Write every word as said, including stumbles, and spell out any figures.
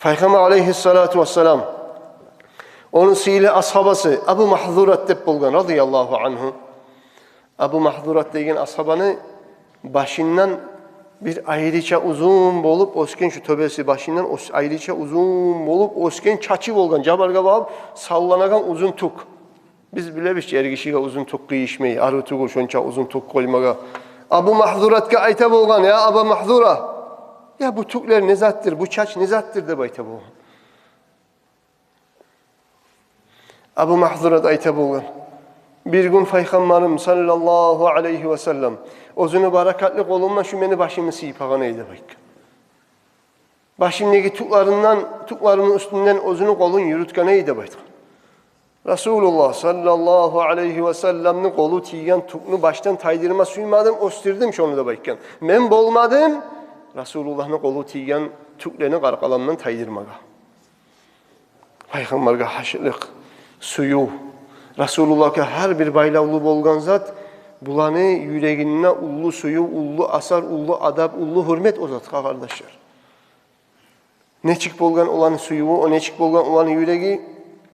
Пайхаммар алайгьиссалату вассалам, ону сыйлы асгьабасы Абу Магьзурат деп болгъан, радияллагьу ангьу. Абу Магьзурат деген асгьабаны башындан бир айрыча узун болуп оьсген, шу тёбеси башындан оьс-, айрыча узун болуп оьсген чачы болгъан, жабаргъа багъып салланагъан узун тюк. Биз билебиз чи, эр гишиге узун тюк къыйышмай, арив тюгюл шонча узун тюк къоймагъа. Абу Магьзуратгъа айта болгъан: «Я Аба Магьзура, я бу тюклер не затдыр, бу чач не затдыр?» — деп айта болгъан. Абу Магьзурат айта болгъан: «Бир гюн Пайхаммарым саллаллагьу алайгьи васаллам оьзюню баракатлы къолундан шу мени башымны сыйпагъан эди», — деп айтгъан. «Башымдагъы тюклерден, тюклерини уьстюнден оьзюню къолун юрютген эди», — деп айтгъан. «Расулуллагь саллаллагьу алайгьи васалламны къолу тийген тюкню башдан тайдырма сюймедим, оьсдюрдюм шону», — деп айтгъан. «Мен болмадым Расулуллагьны къолу тийген тюклени къаркъарамдан тайдырмагъа». Пайхаммаргъа гьашыкълыкъ, сююв, Расулуллагьгъа гьар бир байлавлу болгъан зат, буланы юрегинде уллу сююв, уллу асар, уллу адап, уллу гьюрмет о затгъа, къардашлар. Нечик болгъан оланы сюювю, о нечик болгъан оланы юреги,